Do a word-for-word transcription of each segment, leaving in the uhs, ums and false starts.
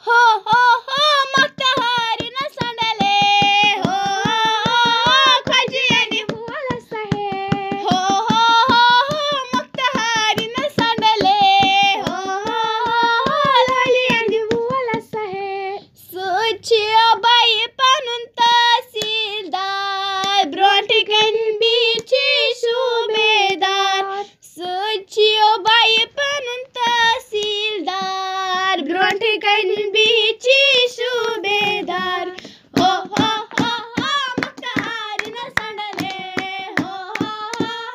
ہو ہو ہو، مۄختہارِ نہ صنڈلے، ہو ہو ہو ہو، خۄجہِ اَنہِ وول سہے۔ ہو ہو ہو ہو، مۄختہارِ نہ صنڈلے، ہو ہو ہو ہو، لالہِ اَنہِ وول سہے۔ سُہ چھُ بَیہِ پَنُن تحصیٖلدار، برٛونٛٹھٕ کَنہِ بیٚیہِ چھِ صوٗبیدار۔ سُہ چھُ بَیہِ پَنُن تحصیٖلدار، برٛونٛٹھٕ کَنہِ بیٚیہِ چھِ صوٗبیدار۔ ہو ہو ہو ہو، مۄختہارِ نہ صنڈلے، ہو ہو ہو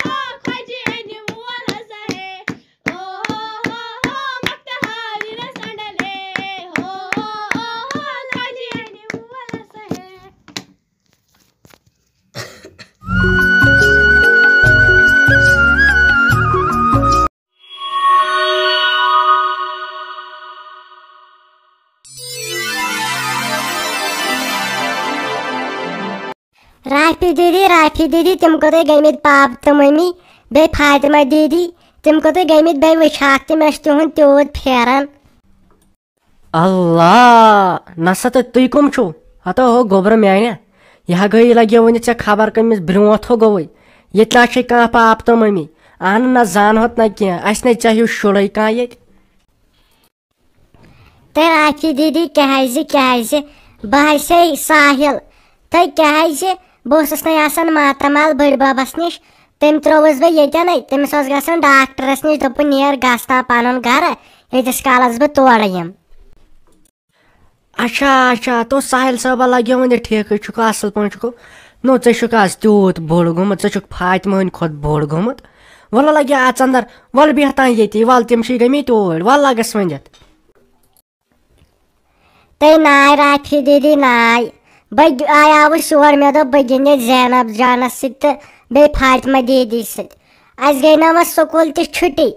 ہو، خۄجہِ اَنہِ وول سہے۔ ہو ہو ہو ہو، مۄختہارِ نہ صنڈلے، ہو ہو ہو ہو، خۄجہِ اَنہِ وول سہے۔ رافی دیدی، رافی دیدی، تِم کوٚتَے گٔمٕتۍ پاپہٕ تہٕ مٔمی؟ بیٚیہِ فاطمہ دیدی، تِم کوٚتَے گٔمٕتۍ؟ بیٚیہِ وٕچھاکھ تہٕ، مےٚ چھُ تِہُنٛد تیوٗت پھیران۔ اللہ! نسا تہٕ تُہۍ کٕم چھِو؟ ہتا ہو گوٚبرٕ میانہِ، یہِ ہا گٔیی لگیو وٕنہِ ژےٚ خبر کٔمِس برٛونٛٹھ ہو گوٚوُے۔ ییٚتہِ نہ چھے کانٛہہ پاپہٕ تہٕ مٔمی۔ اہن نہ زانہٕ ہوت نہ کینٛہہ، اسہِ نے ژےٚ ہیوٗ شُرے کانٛہہ ییٚتہِ۔ تہٕ رافی دیدی، کیٛازِ، کیٛازِ؟ بہٕ ہسے ساحل۔ تہٕ کیٛازِ؟ بہٕ اوسُس نے آسان ماتامال بٔڈۍ ببس نِش۔ تٔمۍ ترٛووُس بہٕ ییٚتٮ۪نَے۔ تٔمِس اوس گژھُن ڈاکٹرس نِش، دوٚپُن، "نیر گژھ تام پنُن گرٕ، ییٖتِس کالس بہٕ تورٕ یِمہٕ۔" اچھا، اچھا، تو ساحل صٲبہ لگیو وۄنۍ ٹھیکٕے، چھُکھ اصل پٲٹھۍ چھُکھ۔ نو، ژےٚ چھُکھ از تیوٗت بوٚڑ گوٚمُت، ژےٚ چھُکھ فاطمہ ہٕنٛدِ کھۄتہٕ بوٚڑ گوٚمُت۔ وَلہٕ لگیا اژ اندر، وَلہٕ بیٚہہ تام ییٚتی، وَلہٕ تِم چھِ گٔمٕتۍ اوٗرۍ، وَلہٕ لگس ؤنِتھ۔ تہٕ ناے رافی دیدی ناے۔ بہٕ گ-، آیاوُس یور، مےٚ دوٚپ بہٕ گِنٛدٕ زینب جانس سۭتۍ تہٕ بیٚیہِ فاطمہ دیدی سۭتۍ۔ اَسہِ گٔے نہٕ وۄنۍ سکوٗل تہِ چھُٹی،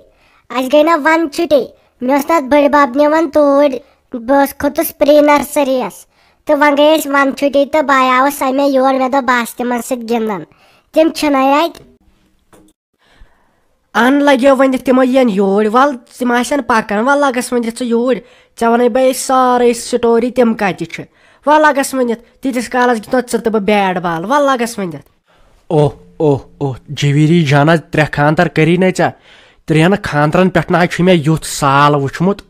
اَسہِ گٔے نہٕ وَنٛدٕ چھُٹی۔ مےٚ اوس نہٕ اَتھ بٔڈۍ بَب نِوان توٗرۍ، بہٕ اوس کھوٚتُس pre nursery یَس۔ تہٕ وۄنۍ گٔے أسۍ وَنٛدٕ چھُٹی تہٕ بہٕ آیاوُس اَمے یور، مےٚ دوٚپ بہٕ آسہٕ تِمَن سۭتۍ گِنٛدان، تِم چھِنَے اَتہِ۔ اَن لَگیو ؤنِتھ تِمو یِن یوٗرۍ، وَل تِم آسن پَکان، وَل لَگَس ؤنِتھ ژٕ یوٗرۍ۔ ژےٚ وَنَے بہٕ یہِ سٲرٕے story، تِم کَتہِ چھِ۔ وَل لَگَس ؤنِتھ، تیٖتِس کالَس گِنٛدو ژٕ تہٕ بہٕ bat ball، وَل لَگَس ؤنِتھ۔ اوہ، اوہ، اوہ، جویری جانہ، ترٛےٚ خانٛدر کٔری نے ژےٚ؟ ترٛٮ۪ن خانٛدرَن پٮ۪ٹھ نہ حظ چھُ مےٚ یُتھ سال وُچھمُت۔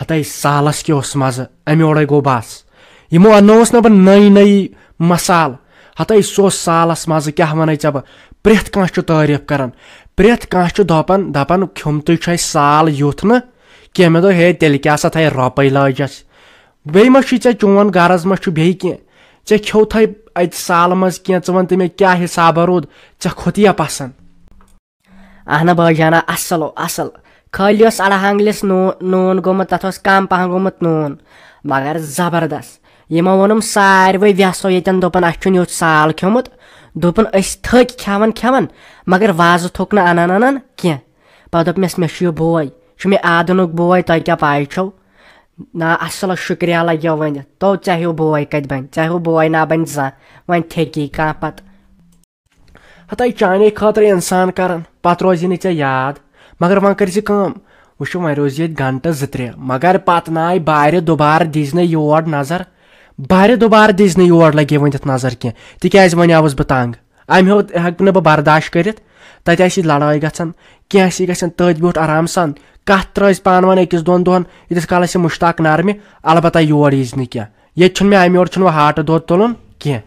ہَتَے سالَس کیٛاہ اوس مَزٕ، اَمہِ اورَے گوٚو بَس۔ یِمو اَننووُس نہ بہٕ نٔے نٔے مسالہٕ۔ ہَتَے سُہ اوس سالَس مَزٕ، کیٛاہ وَنَے ژےٚ بہٕ؟ پرٛٮ۪تھ کانٛہہ چھُ تعریٖف کَران، پرٛٮ۪تھ کانٛہہ چھُ دَپان، دَپان، "کھیوٚمتُے چھُ اَسہِ سال یُتھ نہٕ کینٛہہ۔" مےٚ دوٚپ، "ہے، تیٚلہِ کیٛاہ سا تھایہِ رۄپَے لٲج اَسہِ؟" بیٚیہِ ما چھُے ژےٚ، چون غرض ما چھُ بیٚیہِ کینٛہہ؟ ژےٚ کھیوٚو تھَے اَتہِ سالہٕ منٛز کینٛہہ، ژٕ وَن تہٕ مےٚ کیٛاہ حِسابہ روٗد، ژےٚ کھوٚت یا پَسنٛد؟ اہنہ بٲے جانا، اصل او، اصل۔ خٲلی اوس اڑہانگلِس نوٗ-، نوٗن گوٚمُت، تَتھ اوس کم پہن گوٚمُت نوٗن، مگر زبردست۔ یِمو ووٚنُم ساروٕے وٮ۪سو ییٚتٮ۪ن، دوٚپُن، "اَسہِ چھُنہٕ یُتھ سال کھیوٚمُت۔" دوٚپُن، "أسۍ تھٔکۍ کھٮ۪وان کھٮ۪وان، مگر وازٕ تھوٚک نہٕ اَنان اَنان کینٛہہ۔" پتہٕ دوٚپمَس، "مےٚ چھُ یہِ بوے، یہِ چھُ مےٚ آدنُک بوے، تۄہہِ کیٛاہ پَے چھو؟" نا، اصل، شُکریہ لگیو ؤنِتھ۔ تو ژےٚ ہیوٗ بوے کتہِ بنہِ؟ ژےٚ ہیوٗ بوے نا بنہِ زانٛہہ۔ وۄنۍ تھیٚکی کانٛہہ پتہٕ۔ ہتے چانے خٲطرٕ انسان کران، پتہٕ روزی نہٕ ژےٚ یاد۔ مگر وۄنۍ کٔرۍ زِ کٲم، وٕچھو وۄنۍ روزِ ییٚتہِ گنٹہٕ زٕ ترٛےٚ، مگر پتہٕ ناے بارِ دُبارٕ دِزِ نہٕ یور نظر۔ بارِ دُبارٕ دِزِ نہٕ یور لگے ؤنِتھ نظر کینٛہہ، تِکیازِ وۄنۍ آوُس بہٕ تنگ۔ امہِ ہیوٚت ہیٚکہٕ نہٕ بہٕ برداشت کٔرِتھ۔ تتہِ آسہِ لڑٲے گژھان، کینٛہہ آسہِ گژھان، تٔتھۍ بیوٗٹھ آرام سان۔ کتھ ترٲوِس پانہٕ ؤنۍ أکِس دۄن دۄہن، ییٖتِس کالس یہِ مشتاق نرمہِ، البتہ یور ییٖزِ نہٕ کینٛہہ۔ ییٚتہِ چھُنہٕ مےٚ امہِ یورٕ چھُنہٕ وۄنۍ ہاٹہٕ دۄد تُلُن کینٛہہ۔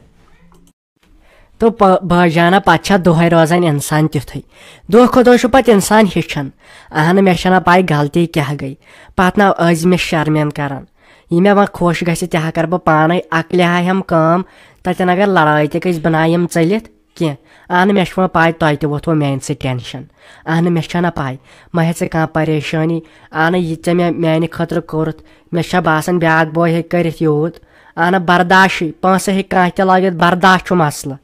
تہٕ پ-، بٲے جانا، پتہٕ چھا دۄہے روزان انسان تیُتھُے؟ دۄہ کھۄتہٕ دۄہ چھُ پتہٕ انسان ہیٚچھان۔ اہنہٕ، مےٚ چھنہ پاے غلطی کیٛاہ گٔے۔ پتہٕ نہ ٲسۍ مےٚ شرمن کران۔ یہِ مےٚ وۄنۍ خۄش گژھِ، تہِ ہا کرٕ بہٕ پانے۔ اکلہِ ہا ہٮ۪مہٕ کٲم، تتٮ۪ن اگر لڑٲے تہِ گژھِ، بہٕ نہ یِم ژٔلِتھ کینٛہہ۔ اہنہٕ، مےٚ چھِ وۄنۍ پاے تۄہہِ تہِ ووٚتھوٕ میانہِ سۭتۍ ٹینشن۔ اہنہٕ، مےٚ چھنہ پاے، مہ ہےٚ ژٕ کانٛہہ پریشٲنی۔ اہنہٕ، یہِ ژےٚ مےٚ میانہِ خٲطرٕ کوٚرُتھ، مےٚ چھا باسان بیٛاکھ بوے ہیٚکہِ کٔرِتھ یوٗت؟ اہنہٕ، برداشٕے، پونٛسہٕ ہیٚکہِ کانٛہہ تہِ لٲگِتھ، برداش چھُ مسلہٕ۔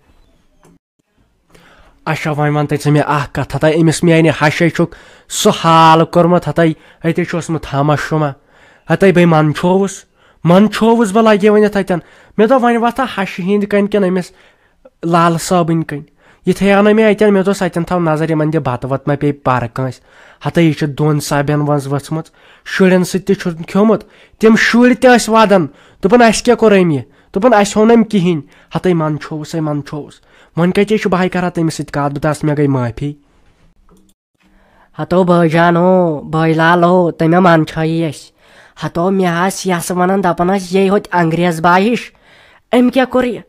اچھا، وۄنۍ وَن تہٕ ژٕ مےٚ اَکھ کَتھ، ہَتَے أمِس میٛانہِ ہَشے چھُکھ سُہ حال کوٚرمُت، ہَتَے أتی چھُ اوسمُت ہَما شُما، ہَتَے بَے منٛدچھووُس، منٛدچھووُس بہٕ لَگے ؤنِتھ اَتٮ۪ن۔ مےٚ دوٚپ، وۄنۍ وَتھا ہَشہِ ہِنٛدِ کَنۍ کِنہٕ أمِس لالہٕ صٲبٕنۍ کَنۍ؟ یِتھے آو نہ مےٚ اتٮ۪ن، مےٚ دوٚپ اتٮ۪ن تھاو نظر، یِمن دِ بتہٕ وتہٕ ما پیٚیہِ پرٕ کٲنٛسہِ۔ ہتہٕ یہِ چھِ دۄن سبٮ۪ن منٛز ؤژھمٕژ، شُرٮ۪ن سۭتۍ تہِ چھُن کھیوٚمُت۔ تِم شُرۍ تہِ ٲسۍ ودان، دوٚپُن اسہِ کیٛاہ کوٚر أمۍ یہِ؟ دوٚپُن اسہِ ہوٚو نہٕ أمۍ کِہینۍ۔ ہتَے منٛدچھووُس ہے منٛدچھووُس۔ وۄنۍ کتہِ چھُ بہٕ ہاے کرٕ ہا تٔمِس سۭتۍ کتھ، بہٕ دس مےٚ گٔے معٲفی۔ ہتو بٲے جان، ہو بٲے لال، ہو تٔمۍ منٛدچھٲیی أسۍ۔ ہتو مےٚ آس یس ونان، دپان ٲسۍ یے ہوٚتہِ انگریز باے ہِش، أمۍ کیٛاہ کوٚر یہِ؟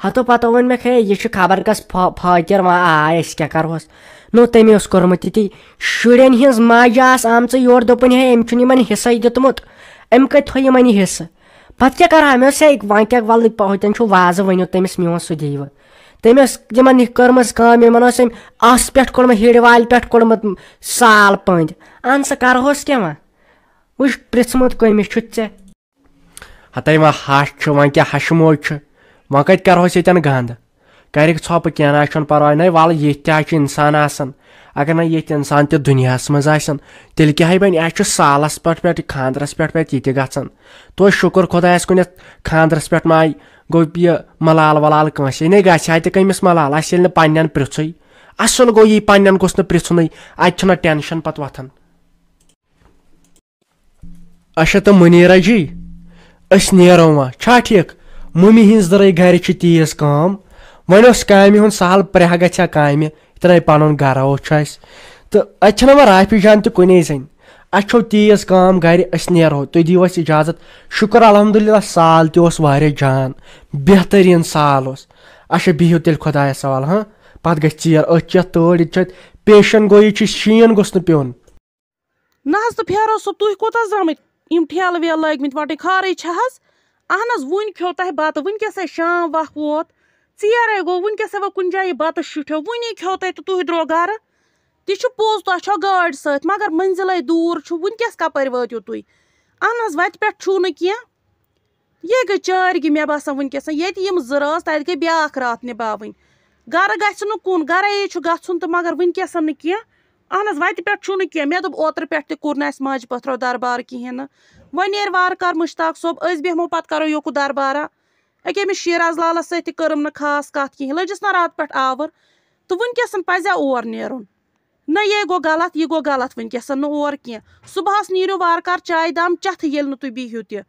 ہتو پتہٕ ووٚن مےٚ، ہے یہِ چھُ خبر کس فا-، فاطر، وۄنۍ آے، أسۍ کیٛاہ کرہوس؟ نو تٔمۍ اوس کوٚرمُت تِتی۔ شُرٮ۪ن ہٕنٛز ماجہِ آس آمژٕ یور، دوٚپُن ہے أمۍ چھُنہٕ یِمن حصے دیُتمُت، أمۍ کتہِ تھوٚو یِمن یہِ حصہٕ؟ پتہٕ کیٛاہ کرہا؟ مےٚ اوس ہے وۄنۍ کیٛاہ، ولہٕ پہ-، ہوٚتٮ۪ن چھُ وازٕ، ؤنِو تٔمِس میون سُہ دیٖوٕ۔ تٔمۍ ٲس تِمن یہِ کٔرمٕژ کٲم، یِمن اوس أمۍ آس پٮ۪ٹھ کوٚڑمُت، ہیٖرِ والہِ پٮ۪ٹھ کوٚڑمُت سال پٔنٛدۍ۔ اہن سا کرہوس کیٛاہ وۄنۍ؟ وٕچھ پرٛژھمُت کٔمِس چھُتھ ژےٚ؟ ہتے وۄنۍ ہش چھُ، وۄنۍ کیٛاہ ہشہِ موج چھُ، وۄنۍ کتہِ کرہوس ییٚتٮ۪ن گنٛد؟ کرِکھ ژھۄپہٕ، کینٛہہ نہ حظ چھُنہٕ پرواے۔ نَے وَلہٕ ییٚتھۍ تہِ حظ چھِ انسان آسان، اگر نہ ییٚتھۍ انسان تہِ دُنیاہس منٛز آسن، تیٚلہِ کیٛاہ ہے بنہِ؟ اَسہِ چھُ سالس پٮ۪ٹھ پٮ۪ٹھ خانٛدرس پٮ۪ٹھ پٮ۪ٹھ یہِ تہِ گژھان۔ توتہِ شُکر خۄدایس کُن یتھ خانٛدرس پٮ۪ٹھ ما آیہِ، گوٚو یہِ ملال ولال کٲنٛسے۔ نے گژھِ ہا تہِ کٔمِس ملال، اسہِ ییٚلہِ نہٕ پننٮ۪ن پرژھُے۔ اصل گوٚو یی پننٮ۪ن گوٚژھ نہٕ پرژھُنُے، اتہِ چھُنہ ٹینشن پتہٕ وۄتھان۔ اچھا تہٕ منیرا جی، أسۍ نیرو وۄنۍ، چھا ٹھیٖک؟ مُمہِ ہِنٛز دٔرے گرِ چھِ تیٖژ کٲم، وۄنۍ اوس کامہِ ہُنٛد سہل، پرٛاہ گژھِ ہا کامہِ، یِتھ کٔنۍ پنُن گرٕ اوس چھُ اسہِ۔ تہٕ اتہِ چھِنہٕ وۄنۍ رافی جان تہِ کُنے زٔنۍ، اسہِ چھو تیٖژ کٲم گرِ، أسۍ نیرو، تُہۍ دِیِو اسہِ اجازت۔ شُکر الحمدللہ، سال تہِ اوس واریاہ جان، بہتریٖن سال اوس۔ اچھا بِہِو تیٚلہِ خۄدایس حوالہٕ، ہاں، پتہٕ گژھِ ژیر، أتھۍ چھِ یتھ تۭر، ییٚتہِ چھِ اتہِ پیشن گویی چھِ، شیٖن گوٚژھ نہٕ پیوٚن۔ نہ حظ، تہٕ پھیرو صٲب، تُہۍ کوٚت حظ درٛامٕتۍ؟ یِم ٹھیلہٕ ویلہٕ لٲگمٕتۍ وَٹٕنۍ، خارٕے چھِ حظ؟ اہن حظ، وُنۍ کھیوٚو تۄہہِ بَتہٕ، وٕنکیٚسَے شام وق ووت، ژیرَے گوٚو، وٕنکیٚسَے وۄنۍ کُنہِ جایہِ بَتہٕ شُٹھیو، وُنی کھیوٚو تۄہہِ تہٕ تُہۍ درٛو گَرٕ۔ تہِ چھُ پوٚز، تۄہہِ چھو گٲڑۍ سۭتۍ، مگر مٔنزِلَے دوٗر چھُ، وٕنکیٚس کَپٲرۍ وٲتِو تُہۍ؟ اہن حظ، وَتہِ پٮ۪ٹھ چھُو نہٕ کینٛہہ۔ یے گٔے چٲرگی، مےٚ باسان، وٕنکیٚس۔ ییٚتہِ یِم زٕ رٲژ، تَتہِ گٔے بیٛاکھ راتھ نِباوٕنۍ۔ گَرٕ گژھِ نہٕ کُن، گَرَے چھُ گژھُن تہٕ مگر وٕنکیٚس نہٕ کینٛہہ۔ اہن حظ، وَتہِ پٮ۪ٹھ چھُو نہٕ کینٛہہ۔ مےٚ دوٚپ اوترٕ پٮ۪ٹھ تہِ کوٚر نہٕ اَسہِ ماجہِ پٔتھرو دربار کِہیٖنۍ نہٕ۔ وۄنۍ نیرِ وارٕ کارٕ مُشتاق صٲب، أسۍ بیٚہمو پَتہٕ کَرو یوکُن دربارا۔ أکیٛاہ أمِس شیراز لالَس سۭتۍ تہِ کٔرٕم نہٕ خاص کَتھ کِہیٖنۍ۔ لٔجِس نہ راتہٕ پٮ۪ٹھ آوُر۔ تہٕ وٕنکیٚس پَزیٛا اور نیرُن؟ نہ، یے گوٚو غلط، یہِ گوٚو غلط، وٕنکیٚس نہٕ اور کینٛہہ۔ صُبحَس نیٖرِو وارٕ کارٕ چایہِ دام چٮ۪تھٕے، ییٚلہِ نہٕ تُہۍ بِہِو تہِ۔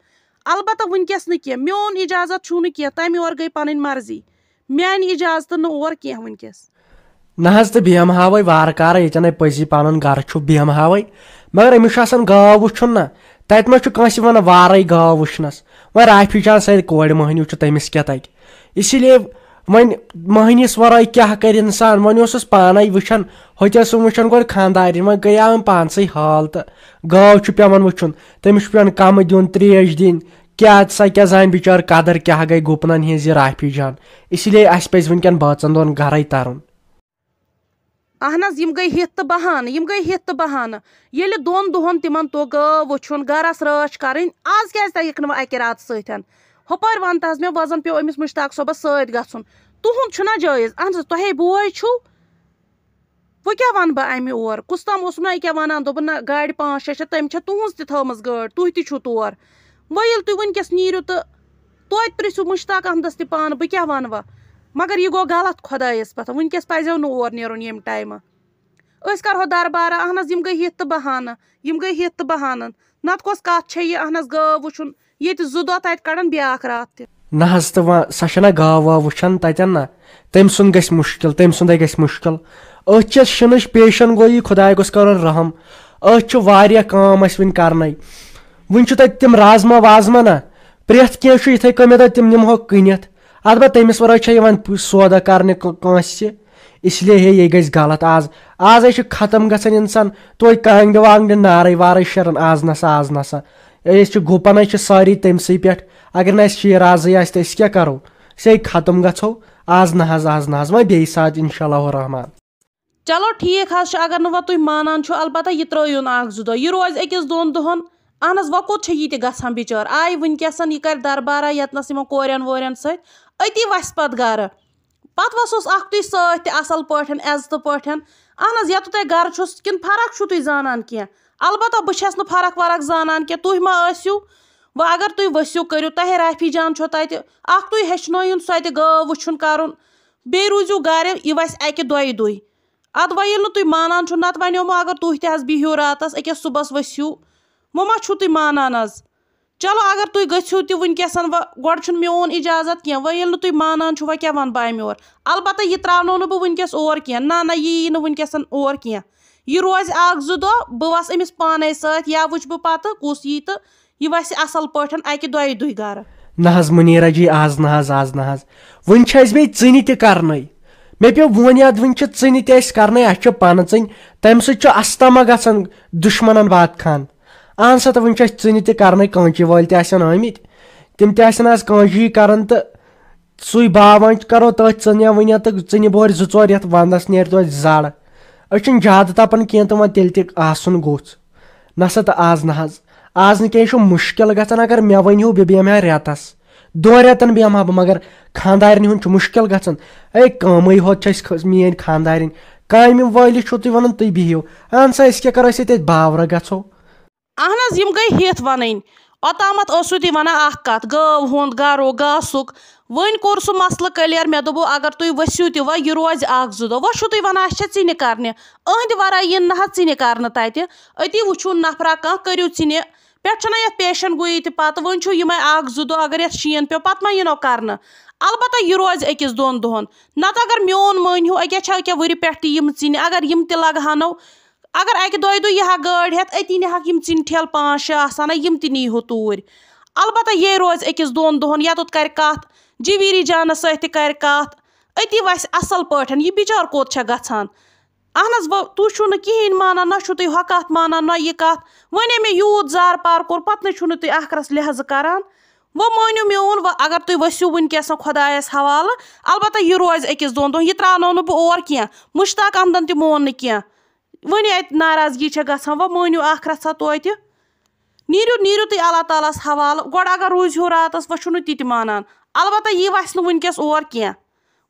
البتہ وٕنکیٚس نہٕ کینٛہہ، میون اجازت چھُو نہٕ کینٛہہ، تَمہِ اورٕ گٔے پَنٕنۍ مرضی۔ میانہِ اجازتہٕ نہٕ اور کینٛہہ وٕنکیٚس۔ نہ حظ، تہٕ بیٚہمہٕ ہاوے وارٕ کارٕ، ییٚتٮ۪ن ہے پٔزی پَنُن گرٕ چھُ، بیٚہمہٕ ہاوے۔ مگر أمِس چھُ آسان گاو وٕچھُن نہ، تَتہِ ما چھُ کٲنٛسہِ وَنان وارَے گاو وٕچھنَس؟ وۄنۍ رافی جان سۭتۍ کورِ مۄہنیو چھُ، تٔمِس کیٛاہ تَگہِ؟ اسی لیے وۄنۍ مۄہنِس وَرٲے کیٛاہ کَرِ اِنسان؟ وۄنۍ اوسُس پانَے وٕچھان، ہوٚتہِ ٲسٕم وٕچھان گۄڈٕ خانٛدارِنۍ، وۄنۍ گٔیاوُم پانسٕے حال تہٕ گاو چھُ پٮ۪وان وٕچھُن، تٔمِس چھُ پٮ۪وان کَمہٕ دیُن، ترٛیش دِنۍ، کیٛاہ سا کیٛاہ زانہِ بِچٲر قدر کیٛاہ گٔے گُپنَن ہِنٛز یہِ رافی جان۔ اسی لیے اَسہِ پَزِ وٕنکٮ۪ن بٲژَن دۄن گَرَے تَرُن۔ اہن حظ، یِم گٔے ہِتھ تہٕ بہانہٕ، یِم گٔے ہِتھ تہٕ بہانہٕ۔ ییٚلہِ دۄن دۄہن تِمن توٚگ گٲو وٕچھُن، گرس رٲچھ کرٕنۍ، آز کیازِ تَگٮ۪کھ نہٕ وۄنۍ اَکہِ راتہٕ سۭتۍ؟ ہُپٲرۍ وَن تہٕ حظ مےٚ، وۄزن پیوٚو أمِس مُشتاق صٲبس سۭتۍ گژھُن۔ تُہُنٛد چھُنہ جٲیز؟ اہن حظ، تۄہے بوے چھُو، وۄنۍ کیٛاہ وَنہٕ بہٕ اَمہِ اور؟ کُس تام اوسُم نہ أکیٛاہ وَنان، دوٚپُن نہ، گاڑِ پانٛژھ شےٚ چھےٚ، تٔمۍ چھےٚ تُہٕنٛز تہِ تھٲومٕژ گٲڑۍ، تُہۍ تہِ چھِو تور۔ وۄنۍ ییٚلہِ تُہۍ وٕنکیٚس نیٖرِو تہٕ توتہِ پرٛژھِو مُشتاق احمدس تہِ پانہٕ، بہٕ کیٛاہ وَنہٕ وۄنۍ؟ مگر یہِ گوٚو غلط خۄدایَس پَتھ، وٕنکیٚس پَزیو نہٕ اور نیرُن ییٚمہِ ٹایمہٕ۔ أسۍ کَرہو دربارہ، اہن حظ، یِم گٔے ہِتھ تہٕ بہانہٕ، یِم گٔے ہِتھ تہٕ بہانہٕ۔ نَتہٕ کۄس کَتھ چھےٚ یہِ؟ اہن حظ، گٲو وٕچھُن، ییٚتہِ زٕ دۄہ تَتہِ کَڑان بیٛاکھ راتھ تہِ۔ نہ حظ، تہٕ وۄنۍ سۄ چھَنہ گاو واو وٕچھان تَتٮ۪ن نہ، تٔمۍ سُنٛد گژھِ مُشکِل، تٔمۍ سُنٛدے گژھِ مُشکِل۔ أتھۍ چھِ شِنٕچ پیشن گویی، خۄداے گوٚژھ کَرُن رحم۔ أتھۍ چھِ واریاہ کٲم اَسہِ وٕنہِ کَرنَے۔ وٕنہِ چھِ تَتہِ تِم رازما وازما نہ، پرٛٮ۪تھ کینٛہہ چھُ یِتھَے کٔنۍ، مےٚ دوٚپ تِم نِمہو کٕنِتھ۔ البتہ تٔمِس وَرٲے چھےٚ یِوان پُ-، سودا کَرنہِ کٲ-، کٲنٛسہِ۔ اس لیے ہے یہِ گژھِ غلط آز۔ آز ہے چھُ ختم گژھان اِنسان، توتہِ کانٛگرِ وانٛگرِ نارَے وارَے شیران، آز نسا، آز نسا۔ أسۍ چھِ گُپَن، أسۍ چھِ سٲری تٔمۍ سٕے پٮ۪ٹھ۔ اگر نہٕ اَسہِ شیٖر آزٕے آسہِ تہٕ أسۍ کیٛاہ کَرو؟ أسۍ ہے ختم گژھو۔ آز نہ حظ، آز نہ حظ، وۄنۍ بیٚیہِ ساتہٕ انشاء اللہ الرحمن۔ چلو ٹھیٖک حظ چھُ، اگر نہٕ وۄنۍ تُہۍ مانان چھِو، البتہ یہِ ترٛٲیِو نہٕ اَکھ زٕ دۄہ، یہِ روزِ أکِس دۄن دۄہَن۔ اہن حظ، وۄنۍ کوٚت چھےٚ یہِ تہِ گژھان بِچٲر؟ آیہِ وٕنکیٚسَن، یہِ کَرِ دربارہ ییٚتنَس یِمَن کورٮ۪ن وورٮ۪ن سۭتۍ، أتی وَسہِ پَتہٕ گَرٕ۔ پَتہٕ وَسوس اَکھتُے سۭتۍ تہِ اَصٕل پٲٹھۍ، عزتہٕ پٲٹھۍ۔ اہن حظ، یَتُتھ تۄہہِ گَرٕ چھُس، کِنہٕ فرق چھُو تُہۍ زانان کینٛہہ؟ البتہ بہٕ چھَس نہٕ فرق ورق زانان کینٛہہ، تُہۍ ما ٲسِو؟ وۄنۍ اگر تُہۍ ؤسِو، کٔرِو، تۄہے رافی جان چھو تَتہِ، اَکھتُے ہیٚچھنٲیُن سۄ تہِ گٲو وٕچھُن کَرُن۔ بیٚیہِ روٗزِو گرِ، یہِ وَسہِ اَکہِ دۄیہِ دُے۔ اَدٕ وۄنۍ ییٚلہِ نہٕ تُہۍ مانان چھِو، نَتہٕ وَنیومو اگر تُہۍ تہِ حظ بِہِو راتَس، أکیٛاہ صُبحَس ؤسِو، وۄنۍ ما چھُو تُہۍ مانان حظ؟ چلو، اگر تُہۍ گٔژھِو تہِ وٕنکیٚسَن، وۄنۍ گۄڈٕ چھُنہٕ میون اِجازت کینٛہہ، وۄنۍ ییٚلہِ نہٕ تُہۍ مانان چھِو، وۄنۍ کیٛاہ وَنہٕ بہٕ اَمہِ یورٕ؟ البتہ یہِ ترٛاونو نہٕ بہٕ وٕنکیٚس اور کینٛہہ، نہ نہ، یہِ یی نہٕ وٕنکیٚسَن اور کینٛہہ۔ یہِ روزِ اَکھ زٕ دۄہ، بہٕ وَسہٕ أمِس پانَے سۭتۍ، یا وٕچھٕ بہٕ پَتہٕ کُس یی تہٕ یہِ وَسہِ اَصٕل پٲٹھۍ اَکہِ دۄیہِ دُہہِ گَرٕ۔ نہ حظ مُنیٖرا جی، آز نہ حظ، آز نہ حظ۔ وٕنہِ چھِ اَسہِ بیٚیہِ ژٕنہِ تہِ کَرنَے۔ مےٚ پیوٚو وۄنۍ یاد، وٕنہِ چھِ ژٕنہِ تہِ اَسہِ کَرنَے، اَسہِ چھِ پَنہٕ ژٕنہِ۔ تَمہِ سۭتۍ چھُ اَستَما گژھان دُشمَنَن بَتہٕ خان۔ اَہَن سا، تہٕ وٕنہِ چھِ اَسہِ ژٕنہِ تہِ کَرنَے، کٲنچی وٲلۍ تہِ آسَن آمٕتۍ۔ تِم تہِ آسَن آز کٲنچی کَران تہٕ سُے باوان کَرو تٔتھۍ ژٕنہِ وٕنہِ تہٕ ژٕنہِ بورِ زٕ ژور یَتھ وَنٛدَس نیرِ توتہِ زَڑ۔ أسۍ چھِنہٕ زیادٕ تَپان کینٛہہ تہٕ وۄنۍ تیٚلہِ تہِ آسُن گوٚژھ۔ نہ سا تہٕ آز نہ حظ۔ آز نہٕ کینٛہہ، یہِ چھُ مُشکِل گژھان۔ اگر مےٚ ؤنۍ ہیوٗ، بہٕ بیٚہمہٕ ہا رٮ۪تَس۔ دۄن رٮ۪تَن بیٚہمہٕ ہا بہٕ، مگر خانٛدارنہِ ہُنٛد چھُ مُشکِل گژھان۔ ہے، کٲمٕے ہوت چھِ اَسہِ خٲ-، میٛٲنۍ خانٛدارِنۍ۔ کامہِ وٲلِس چھُو تُہۍ وَنان، تُہۍ بِہِو۔ اَہَن سا، أسۍ کیٛاہ کَرو، أسۍ ہے تَتہِ باورٕ گژھو۔ اہن حظ، یِم گٔے ہِتھ وَنٕنۍ۔ اوٚتامَتھ ٲسوٕ تُہۍ وَنان اَکھ کَتھ، گٲو ہُنٛد، گَرُک، گاسُک۔ وۄنۍ کوٚر سُہ مسلہٕ clear۔ مےٚ دوٚپوُ، اگر تُہۍ ؤسِو تہِ وۄنۍ، یہِ روزِ اَکھ زٕ دۄہ۔ وۄنۍ چھُو تُہۍ وَنان، اَسہِ چھےٚ ژِنہِ کَرنہِ؟ أہنٛدِ وَرٲے یِن نہ حظ ژِنہِ کَرنہٕ تَتہِ۔ أتی وٕچھِو نفرا کانٛہہ، کٔرِو ژِنہِ۔ پٮ۪ٹھ چھَنہ یَتھ پیشن گویی تہِ پَتہٕ، وۄنۍ چھُ یِمَے اَکھ زٕ دۄہ، اگر یَتھ شیٖن پیوٚو، پَتہٕ ما یِنو کَرنہٕ؟ البتہ یہِ روزِ أکِس دۄن دۄہَن۔ نَتہٕ اگر میون مٲنۍ ہیوٗ، أکیٛاہ چھا أکیٛاہ ؤرِ پٮ۪ٹھ تہِ یِم ژِنہِ، اگر یِم تہِ لگہٕ ہنو، اگر اَکہِ دۄیہِ دۄہہِ یی ہا گٲڑۍ ہٮ۪تھ، أتی نِہَکھ یِم ژِنہِ ٹھیلہٕ پانٛژھ شےٚ آسہٕ ہنا، یِم تہِ نی ہُہ توٗرۍ۔ البتہ یے روزِ أکِس دۄن دۄہَن، یَتُتھ کَرِ کَتھ، جِویٖری جانَس سۭتۍ تہِ کَرِ کَتھ، أتی وَسہِ اَصٕل پٲٹھۍ۔ یہِ بِچار کوٚت چھےٚ گژھان؟ اہن حظ، وۄنۍ تُہۍ چھُو نہٕ کِہیٖنۍ مانان، نہ چھُو تُہۍ ہۄ کَتھ مانان، نہ یہِ کَتھ۔ وۄنۍ ہے مےٚ یوٗت زار پار کوٚر، پَتہٕ نَے چھُو نہٕ تُہۍ ٲخرَس لحاظہٕ کَران۔ وۄنۍ مٲنِو میون، وۄنۍ اگر تُہۍ ؤسِو وٕنکیٚس خۄدایَس حوالہٕ، البتہ یہِ روزِ أکِس دۄن دۄہَن، یہِ ترٛاونو نہٕ بہٕ اور کینٛہہ۔ مُشتاق احمدَن تہِ مون نہٕ کینٛہہ۔ وۄنۍ اَتہِ ناراضگی چھےٚ گژھان، وۄنۍ مٲنِو ٲخرَس ہا توتہِ۔ نیٖرِو، نیٖرِو تُہۍ اللہ تعالیٰ ہَس حوالہٕ۔ گۄڈٕ اگر روٗزِہو راتَس، وۄنۍ چھُو نہٕ تہِ تہِ مانان۔ البتہ یہِ وَسہِ نہٕ وٕنکیٚس اور کینٛہہ۔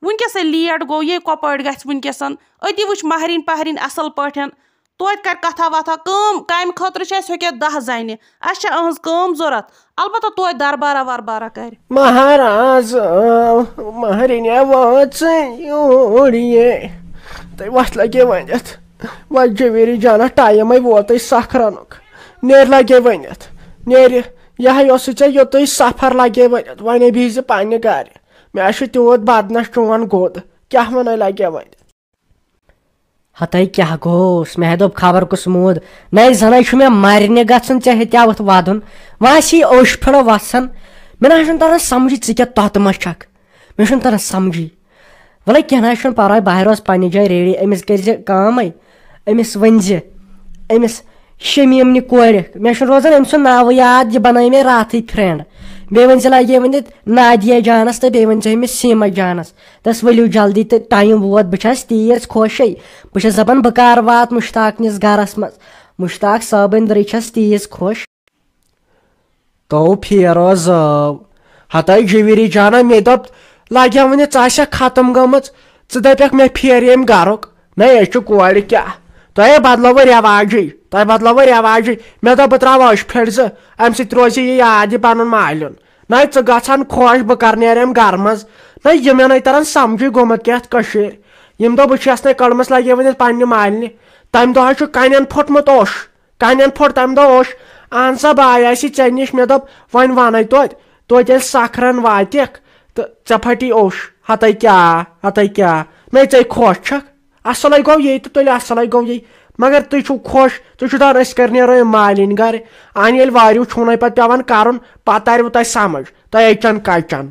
وٕنکیٚسٕے late گوٚو، یے کۄپٲٹھۍ گژھِ وٕنکیٚسَن؟ أتی وٕچھ مہرِنۍ پہرِنۍ اَصٕل پٲٹھۍ، توتہِ کَرِ کَتھا وَتھا۔ کٲم کامہِ خٲطرٕ چھِ اَسہِ ہُکیٛاہ دَہ زَنہِ، اَسہِ چھےٚ أہٕنٛز کٲم ضوٚرَتھ۔ البتہ توتہِ دربارہ وربارہ کَرِ۔ مہراز، مہرِنہِ وٲژٕے یوٗرۍ یے۔ تُہۍ وَتھ لَگے ؤنِتھ۔ وۄنۍ جویٖری جانہ، ٹایمَے ووتُے سَکھ رَنُک۔ نیرِ لَگے ؤنِتھ۔ نیرِ۔ یہِ ہا اوسُے ژےٚ یوٚتُے سفر لَگے ؤنِتھ۔ وۄنۍ بِہزِ پنٛنہِ گَرِ۔ مےٚ چھُ تیوٗت بدنَس چون گوٚد۔ کیٛاہ وَنَے لَگے وۄنۍ؟ ہتَے کیٛاہ گوٚوس؟ مےٚ دوٚپ خبر کُس موٗد۔ نَے زَنَے چھُ مےٚ مَرنہِ گژھُن، ژےٚ ہیٚتیٛاوُتھ وَدُن۔ وۄنۍ آسی اوٚش پھِرٕ وَسان۔ مےٚ نہ حظ چھُنہٕ تَران سَمجھی ژٕ کیٛاہ تۄتہٕ ما چھَکھ۔ مےٚ چھُنہٕ تَران سَمجھی۔ وَلَے کینٛہہ نہ حظ چھُنہٕ پَرواے، بہٕ ہا روزٕ پنٛنہِ جایہِ ready۔ أمِس کٔرۍزِ کٲمٕے، أمِس ؤنۍزِ، أمِس شمیٖم نہِ کورِ، مےٚ چھُنہٕ روزان أمۍ سُنٛد ناوٕے یاد، یہِ بَنٲوۍ مےٚ راتھٕے friend۔ بیٚیہِ ؤنۍ زِ لَگے ؤنِتھ نادیہ جانَس تہٕ بیٚیہِ ؤنۍ زِ أمِس سیٖما جانَس، دَپَس ؤلِو جلدی تہٕ time ووت، بہٕ چھَس تیٖژ خۄشے، بہٕ چھَس دَپان بہٕ کَر واتہٕ مُشتاق نِس گَرَس منٛز، مُشتاق صٲبٕنۍ درٕے چھَس تیٖژ خۄش۔ تو پھیرو زٲو۔ ہتاے جویری جانا، مےٚ دوٚپ، لگیا وۄنۍ ژٕ آسکھ ختم گٔمٕژ، ژٕ دپکھ مےٚ پھیر ییٚمہِ گرُک۔ نہ، أسۍ چھِ کورِ کیٛاہ؟ تۄہے بدلٲوٕ رٮ۪واجٕے، تۄہہِ بدلٲوٕ رٮ۪واجٕے۔ مےٚ دوٚپ بہٕ تراوٕ أچھ پھِرِ زٕ، امہِ سۭتۍ روزِ یہِ یاد یہِ پنُن مالیُن۔ نہ، ژٕ گژھ ہن خۄش، بہٕ کرٕ نیرٕ امہِ گرٕ منٛز۔ نہ، یِمن ہے تران سمجھٕے گوٚمُت کیٛاہ یتھ کٔشیٖرِ۔ یِم دۄہ بہٕ چھس نے کٔڑمٕژ لگے وۄنۍ یتھ پننہِ مالنہِ۔ تمہِ دۄہ حظ چھُ کنٮ۪ن پھوٚٹمُت اوٚش۔ کنٮ۪ن پھوٚٹ تمہِ دۄہ اوٚش۔ اہن سا، بہٕ آیاس یہِ ژےٚ نِش، مےٚ دوٚپ، وۄنۍ ونے توتہِ، توتہِ ییٚلہِ سکھ رن واتکھ تہٕ ژےٚ پھٹی اوٚش۔ ہتے کیٛاہ، ہتے کیٛاہ، نَے ژے خۄش چھکھ؟ اصلے گوٚو یی تہٕ تُلہِ اصلے گوٚو یی۔ مگر تُہۍ چھِو خۄش، تُہۍ چھِو دپان أسۍ کر نیرو یہِ مالِنۍ گرِ۔ اہن، ییٚلہِ واریُو چھُنَے پتہٕ پٮ۪وان کرُن، پتہٕ تریوٕ تۄہہِ سمجھ، تۄہہِ أچن کچن۔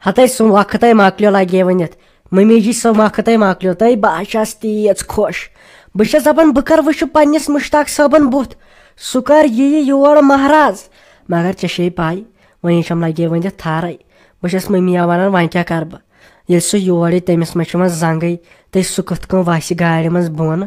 ہتے سُہ وقتے مۄکلیو لگے ؤنِتھ۔ ممی جی، سُہ وقتے مۄکلیو۔ تہٕ بہٕ حظ چھَس تیٖژ خۄش۔ بہٕ چھَس دَپان، بہٕ کَر وٕچھٕ پنٛنِس مُشتاق صٲبُن بُتھ۔ سُہ کَر یِیہِ یور مہراز۔ مگر ژےٚ چھے پَے، وۄنۍ چھَم لگے ؤنِتھ تھارَے۔ بہٕ چھَس مٔمی وَنان، وۄنۍ کیٛاہ کَرٕ بہٕ؟ ییٚلہِ سُہ یور یی، تٔمِس ما چھِ وۄنۍ زنٛگٕے، تہٕ سُہ کِتھ کٔنۍ وَسہِ گاڑِ منٛز بۄن؟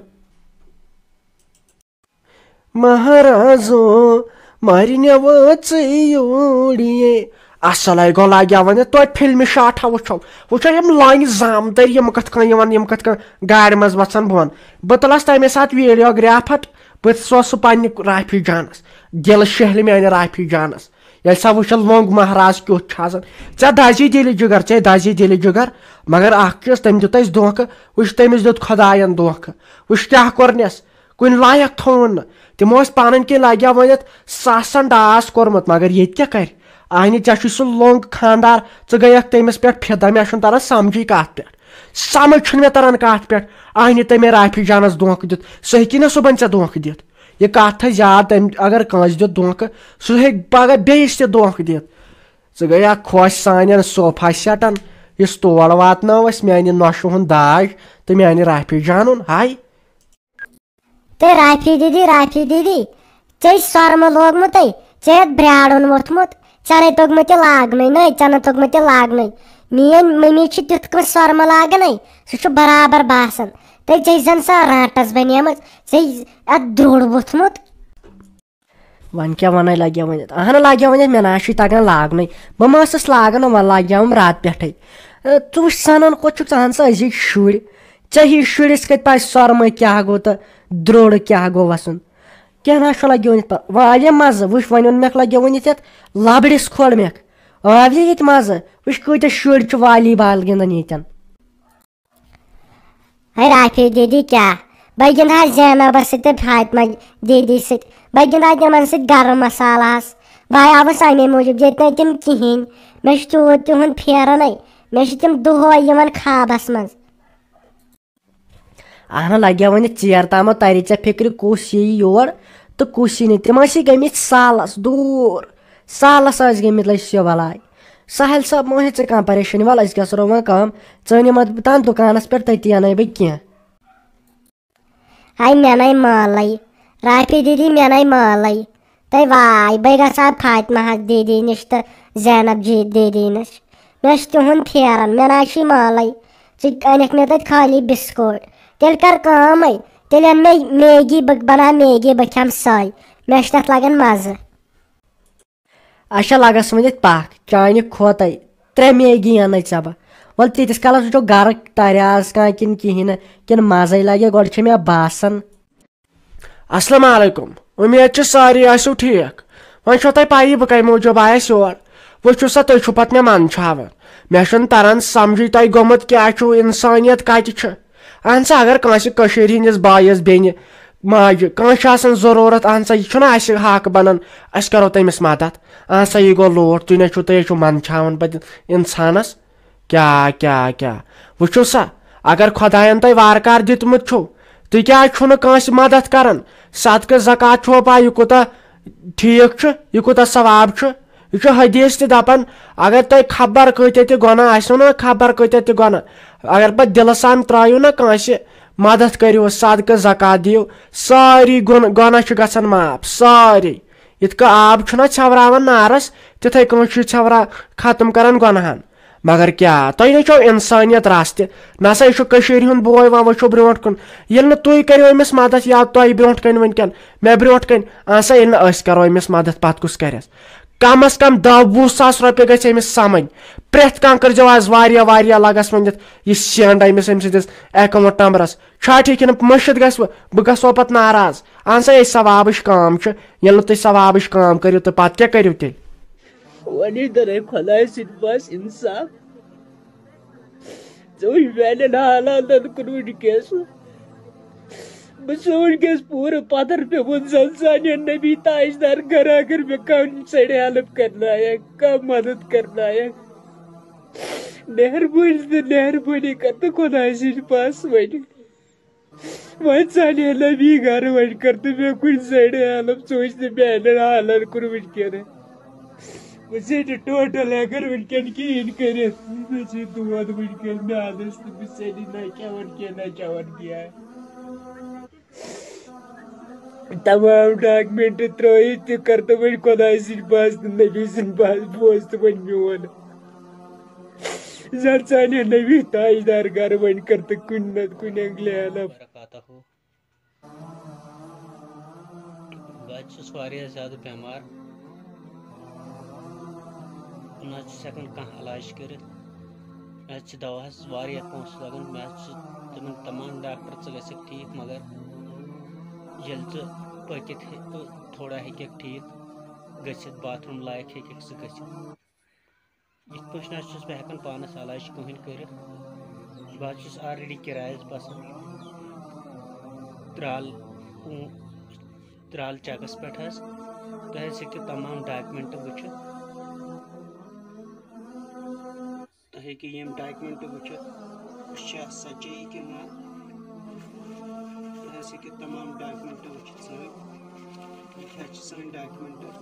مہرازو، مارِ نٮ۪وٲژٕے یوٗرۍ یے۔ اصلے گوٚو لگیا وۄنۍ توتہِ فلمہِ شاٹھا وٕچھو۔ وٕچھو یِم لانہِ زامتٕرۍ، یِم کِتھ کٔنۍ یِوان، یِم کِتھ کٔنۍ گاڑِ منٛز وَسان بۄن۔ بہٕ تُلس تَمے ساتہٕ videographer، بہٕ سوزٕ سُہ پننہِ رافی جانس۔ دِل شہلہِ میانہِ رافی جانس۔ ییٚلہِ سا وٕچھن لوٚنٛگ مہراز کیُتھ چھُ آسان۔ ژےٚ دَزی دِلہِ جِگر، ژےٚ دَزی دِلہِ جِگر۔ مگر اَکھ چیٖز، تٔمۍ دیُت اَسہِ دھوکہٕ۔ وٕچھ، تٔمِس دیُت خۄدایَن دھوکہٕ۔ وٕچھ کیٛاہ کوٚرنَس، کُنہِ لایق تھوٚوُن نہٕ۔ تِمو ٲسۍ پَنٕنۍ کِنۍ لَگیا ؤنِتھ ساسَن ڈاس کوٚرمُت، مگر ییٚتہِ کیٛاہ کَرِ؟ اَہنہِ، ژےٚ چھُے سُہ لوٚنٛگ خانٛدار، ژٕ گٔیَکھ تٔمِس پٮ۪ٹھ فِدا، مےٚ چھُنہٕ تَران سَمجھٕے کَتھ پٮ۪ٹھ۔ سَمٕجھ چھُنہٕ مےٚ تَران کَتھ پٮ۪ٹھ۔ اَہنہِ، تٔمۍ رافی جانَس دھوکہٕ دیُت، سُہ ہیٚکہِ نہٕ صُبحن ژےٚ دھوکہٕ دِتھ۔ یہِ کَتھ تھٲے یاد، تٔمۍ اگر کٲنٛسہِ دیُت دھوکہٕ، سُہ ہیٚکہِ پگاہ بیٚیِس تہِ دھوکہٕ دِتھ۔ ژٕ گٔیکھ خۄش سانٮ۪ن صوفا سیٹن، یُس تور واتنٲو اَسہِ میانہِ نۄشہِ ہُنٛد داج تہٕ میانہِ رافی جانُن۔ ہاے۔ تہٕ رافی دیدی، رافی دیدی، ژےٚ سۄرمہٕ لوگمُت، ژےٚ یتھ برٛاڑُن ووٚتھمُت، ژےٚ نے توٚگمُت یہِ لاگنُے، نٔے، ژےٚ نہٕ توٚگمُت یہِ لاگنُے۔ میٲنۍ مٔمی چھِ تیُتھ کٲنٛسہِ سۄرمہٕ لاگان، سُہ چھُ برابر باسان۔ تہٕ ژےٚ زن سۄ رانٛٹس بنیمٕژ، ژےٚ اتھ درٛوٚڑ ووٚتھمُت۔ وۄنۍ کیٛاہ وَنَے، لَگیٛا ؤنِتھ؟ اَہَن، لَگیٛا ؤنِتھ، مےٚ نہ حظ چھُے تَگان لاگنُے۔ بہٕ ما ٲسٕس لاگان، وۄنۍ لاگیٛاوُم راتہٕ پٮ۪ٹھَے۔ اے، ژٕ وٕچھ سَنان کوٚت چھُکھ ژٕ، اَہَن سا أزِکۍ شُرۍ۔ ژےٚ ہِوۍ شُرِس کَتہِ پَزِ سۄرمہٕ کیٛاہ گوٚو تہٕ درٛوٚڑ کیٛاہ گوٚو وَسُن۔ کینٛہہ نہ حظ چھُ، لَگیٛا ؤنِتھ پَتہٕ۔ والیہ مَزٕ، وٕچھ، وۄنۍ اوٚن مےٚ، لَگیٛا ؤنِتھ یَتھ لَبڑِس کھوٚل مےٚ۔ والیہ ییٚتہِ مَزٕ، وٕچھ کۭتیٛاہ شُرۍ چھِ والی بال گِنٛدان ییٚتٮ۪ن۔ ہے رافی دیدی کیٛاہ؟ بہٕ گِنٛدٕ ہا زینبس سۭتۍ تہٕ فاطمہ دیدی سۭتۍ۔ بہٕ گِنٛدٕ ہا تِمن سۭتۍ گرم مسالہس۔ بہٕ آوُس امے موٗجوٗب، ییٚتہِ نَے تِم کِہیٖنۍ۔ مےٚ چھُ تیوٗت تِہُنٛد پھیران ہے۔ مےٚ چھِ تِم دۄہے یِوان خوابس منٛز۔ اہنہ، لگیا وۄنۍ ژیر تامتھ تری ژےٚ فکرِ کُس یی یور تہٕ کُس یی نہٕ۔ تِم ٲسی گٔمٕتۍ سالس دوٗر۔ سالس ٲسۍ گٔمٕتۍ لٔسۍ یہِ بلاے۔ ساحل صٲب، مہ ہیٚے ژٕ کانٛہہ پریشٲنی، ول أسۍ گژھو وۄنۍ کٲم۔ ژٕ أنۍ یِم تام دُکانس پٮ۪ٹھ، تٔتی انَے بہٕ کینٛہہ۔ ہاے مےٚ نَے مٲلٕے، رافی دیدی مےٚ نَے مٲلٕے۔ تہٕ واے، بہٕ گژھٕ ہا فاطمہ حق دیدی نِش تہٕ زینب جی دیدی نِش۔ مےٚ چھُ تِہُنٛد پھیران، مےٚ نہ چھُے مٲلٕے۔ ژٕ أنِکھ مےٚ تَتہِ خٲلی بِسکوٗٹ۔ تیٚلہِ کر کٲمٕے، تیٚلہِ اَن مےٚ میگی، بہٕ بناو میگی، بہٕ کھٮ۪مہٕ سۄے۔ مےٚ چھُ تَتھ لگان مَزٕ۔ اچھا، لگس وۄنۍ ییٚتہِ پکھ، چانہِ کھۄتے ترٛےٚ میگی انَے ژےٚ بہٕ۔ وَلہٕ تیٖتِس کالس وٕچھو گرٕ ترِ آز کانٛہہ کِنہٕ کِہیٖنۍ نہٕ، کِنہٕ مَزَے لگہِ، گۄڈٕ چھِ مےٚ باسان۔ السلام علیکم، امید چھِ سٲری آسِو ٹھیٖک۔ وۄنۍ چھو تۄہہِ پَیی بہٕ کَمہِ موٗجوٗب آیس یور۔ وٕچھِو سا، تُہۍ چھِو پَتہٕ مےٚ منٛدچھاوان۔ مےٚ چھُنہٕ تران سمجھٕے تۄہہِ گوٚمُت کیٛاہ چھُو، اِنسٲنیت کَتہِ چھِ؟ اہن سا، اگر کٲنٛسہِ کٔشیٖرِ ہِنٛدِس بایِس بیٚنہِ ماجہِ کٲنٛسہِ چھِ آسان ضروٗرت، اہن سا، یہِ چھُنہ اَسہِ حق بنان أسۍ کرو تٔمِس مدد؟ اہن سا، یہِ گوٚو لوٗٹھ، تُہۍ نہ چھِو، تُہۍ چھِو منٛدچھاوان پتہٕ انسانس۔ کیٛاہ، کیٛاہ، کیٛاہ؟ وٕچھِو سا، اگر خۄداین تۄہہِ وارٕ کار دیُتمُت چھُو، تُہۍ کیٛازِ چھُو نہٕ کٲنٛسہِ مدد کران؟ صدقہٕ زکوٰۃ چھُوا پاے یہِ کوٗتاہ ٹھیٖک چھُ، یہِ کوٗتاہ ثواب چھُ؟ یہِ چھُ حدیث تہِ دپان، اگر تۄہہِ خبر کۭتیاہ تہِ گۄناہ آسنو نا، خبر کۭتیاہ تہِ گۄناہ، اگر پتہٕ دلہٕ سان ترٲیِو نا کٲنٛسہِ، مدد کٔرِو، صدقہٕ زکوٰۃ دِیِو، سٲری گۄن-، گۄناہ چھِ گژھان معاف، سٲری۔ یِتھ کٔنۍ آب چھُنہ ژھٮ۪وراوان نارس، تِتھے کٲٹھۍ چھُ ژھٮ۪ورا ختم کران گۄناہن۔ مگر کیٛاہ، تۄہہِ نے چھو انسٲنیت رژھ تہِ؟ نسا، یہِ چھُ کٔشیٖرِ ہُنٛد بوے، وۄنۍ وٕچھو برونٛٹھ کُن۔ ییٚلہِ نہٕ تُہۍ کٔرِو أمِس مدد یا تۄہہِ برونٛٹھ کنہِ وٕنکٮ۪ن، مےٚ برونٛٹھ کنہِ، اہن سا، ییٚلہِ نہٕ أسۍ کرو أمِس مدد، پتہٕ کُس کرٮ۪س؟ کم از کم دَہ وُہ ساس رۄپیہِ گژھِ أمِس سمٕنۍ۔ پرٛٮ۪تھ کانٛہہ کٔرۍزیو آز واریاہ واریاہ لگس ؤنِتھ، یہِ send أمِس أمۍ سٕنٛدِس account numberس۔ چھا ٹھیٖک کِنہٕ مٔشِتھ گژھِ وۄنۍ؟ بہٕ گژھو پتہٕ ناراض۔ اہن سا، یہِ ثوابٕچ کٲم چھِ، ییٚلہِ نہٕ تُہۍ ثوابٕچ کٲم کٔرِو تہٕ پتہٕ کیٛاہ کٔرِو تیٚلہِ؟ وۄنۍ دَرے خۄداے سٕنٛدِ پاس انصاف۔ ژٕ وٕچھ میانٮ۪ن حالاتن کُن وٕنکیٚس۔ بہٕ چھُس وٕنکیٚس پوٗرٕ پتھر پیوٚمُت زن سانٮ۪ن نبی تاجدار گرا، اگر مےٚ کانٛہہ سایڈ help کرنایکھ، کانٛہہ مدد کرنایکھ۔ مہربٲنی تہٕ مہربٲنی کر تہٕ خۄداے سٕنٛدِ پاس وۄنۍ۔ وۄنۍ ژَلہِ ہے نہ میٛٲنۍ گرٕ، وۄنۍ کر تہٕ مےٚ کُنہِ سایڈٕ help، ژٕ وٕچھ نہٕ میٛانٮ۪ن حالن کُن وٕنکیٚنَس۔ بہٕ چھُس ییٚتہِ total ہٮ۪کان وٕنکیٚن کِہیٖنۍ کٔرِتھ، مےٚ چھِ دود وٕنکیٚن میٛادَس تہٕ بہٕ چھُس ییٚتہِ نہ کھٮ۪وان کینٛہہ، نہ چٮ۪وان کینٛہہ۔ تمام document ترٛٲیِتھ تہِ کر تہٕ وۄنۍ خۄداے سٕنٛدِ پاس تہٕ نبی سٕنٛدِ پاس بوز تہٕ وۄنۍ میون۔ زن سانہِ نبی تاجدار گرٕ وۄنۍ کر تہٕ کُنہِ نتہٕ کُنہِ angle help۔ وبرکاتہ۔ بہٕ حظ چھُس واریاہ زیادٕ بٮ۪مار، بہٕ نہ حظ چھُس ہٮ۪کان کانٛہہ علاج کٔرِتھ، مےٚ حظ چھِ دواہَس واریاہ پونٛسہٕ لَگان، مےٚ حظ چھِ تِمَن تَمام ڈاکٹر ژٕ گژھکھ ٹھیٖک، مگر ییٚلہِ ژٕ پٔکِتھ ہے-، تہٕ تھوڑا ہیٚکَکھ ٹھیٖک، گٔژھِتھ، باتھ روٗم لایق ہیٚکہِ سُہ گٔژھِتھ۔ یِتھ پٲٹھۍ نہ حظ چھُس بہٕ ہٮ۪کان پانَس علاج کٕہٕنۍ کٔرِتھ۔ بہٕ حظ چھُس آلریڈی کِرایَس بَسان ترٛال، ترٛال چَکَس پٮ۪ٹھ حظ۔ تُہۍ حظ ہیٚکِو تَمام ڈاکمٮ۪نٛٹ وٕچھِتھ۔ تُہۍ ہیٚکِو یِم ڈاکمٮ۪نٛٹ وٕچھِتھ، یہِ چھا سَچٲیی کِنہٕ نہ۔ تُہۍ حظ ہیٚکِو تَمام ڈاکمٮ۪نٛٹ وٕچھِتھ سٲنۍ۔ یہِ حظ چھِ سٲنۍ ڈاکمٮ۪نٛٹ۔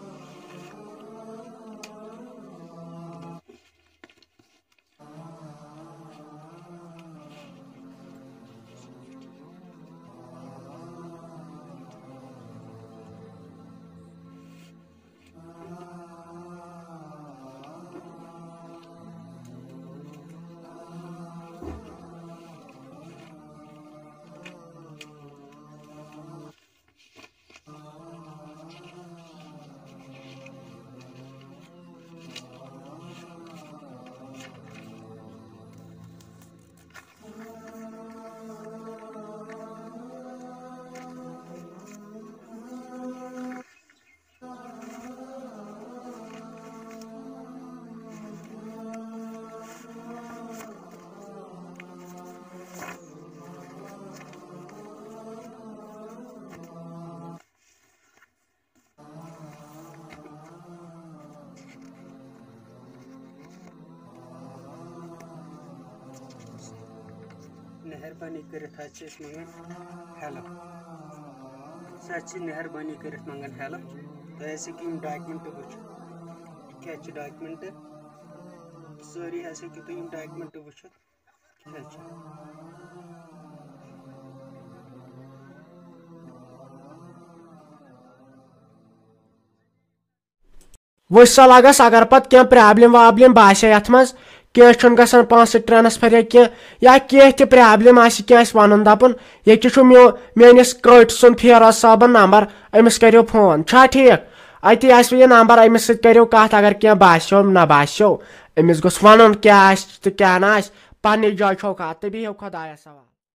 مہربٲنی کٔرِتھ حظ چھِ أسۍ منٛگان ہیلپ۔ سُہ حظ چھِ مہربٲنی کٔرِتھ منٛگان ہیلپ۔ تُہۍ حظ ہیٚکِو یِم ڈاکمٮ۪نٛٹ وٕچھِتھ۔ یہِ کیٛاہ چھِ ڈاکمٮ۪نٛٹ؟ سٲری حظ ہیٚکِو تُہۍ یِم ڈاکمٮ۪نٛٹ وٕچھِتھ۔ کیٛاہ چھِ؟ وٕچھ سا لگس، اگر پتہٕ کینٛہہ پرابلم وابلم باسہِ یتھ منٛز، کینٛہہ چھُنہٕ گژھان پونٛسہٕ ٹرانسفر یا کینٛہہ، یا کینٛہہ تہِ پرابلم آسہِ کینٛہہ آسہِ ونُن دپُن، ییٚتہِ چھُ میو-، میٲنِس کٲٹۍ سُنٛد فیروز صٲبن نمبر، أمِس کٔرِو فون، چھا ٹھیٖک؟ اتی آسہِ یہِ نمبر، أمِس سۭتۍ کٔرِو کتھ اگر کینٛہہ باسیو نہ باسیو، أمِس گوٚژھ ونُن کیٛاہ آسہِ تہٕ کیٛاہ نہ آسہِ، پننہِ جایہِ چھو کتھ تہٕ بِہِو خۄدایس حوالہٕ۔